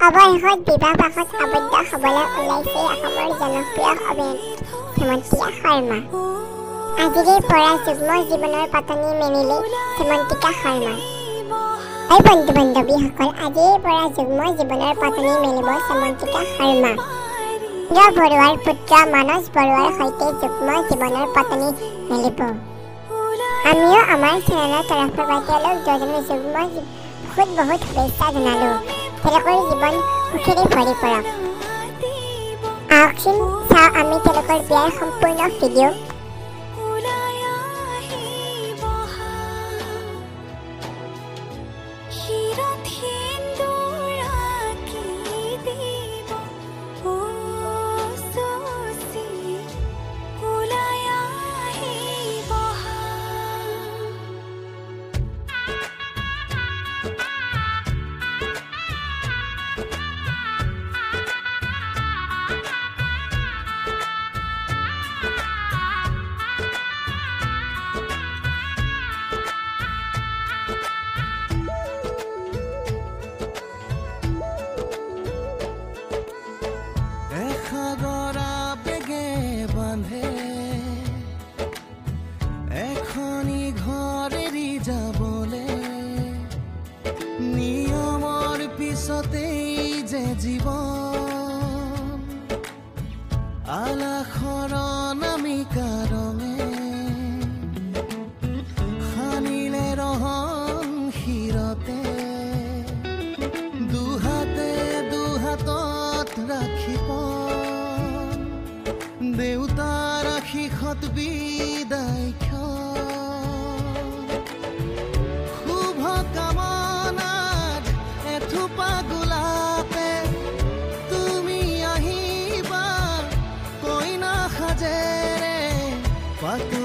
অৱশেষত বিবাহ পাশত আবদ্ধ হ'বলৈ ওলাইছে অসমৰ জনপ্ৰিয় অভিনেত্ৰী শ্যামন্তিকা শৰ্মা। আজিৰে পৰা যুগ্ম জীৱনৰ পাতনি মেলিলে শ্যামন্তিকা শৰ্মা। এই বন্ধু বান্ধৱীসকল, আজিৰে পৰা যুগ্ম জীৱনৰ পাতনি মেলিব শ্যামন্তিকা শৰ্মা। ইন্দ্ৰ বৰুৱাৰ পুত্ৰ মানস বৰুৱাৰ সৈতে যুগ্ম জীৱনৰ পাতনি মেলিব। আমিও আমাৰ চেনেলৰ তৰফৰ পৰা তেওঁলোক দুজনৰ যুগ্ম বহুত বহুত শুভেচ্ছা জনালোঁ। তেওঁলোকৰ জীৱন সুখেৰে ভৰি পৰক। আহকচোন চাওঁ আমি তেওঁলোকৰ বিয়াৰ সম্পূৰ্ণ ভিডিঅ'। এখনি ঘৰেৰি যাবলে নিয়মৰ পিছতেই যে জীৱন আলাসৰ নামিকা ৰঙে সানিলে ৰহন শিৰতে দুহাতে দুহাতত ৰাখিব দেউতাৰ আশীষত বিদায় শুভ কামনাত এথোপা গোলাপে তুমি আহিবা কইনা সাজেৰে পাতু।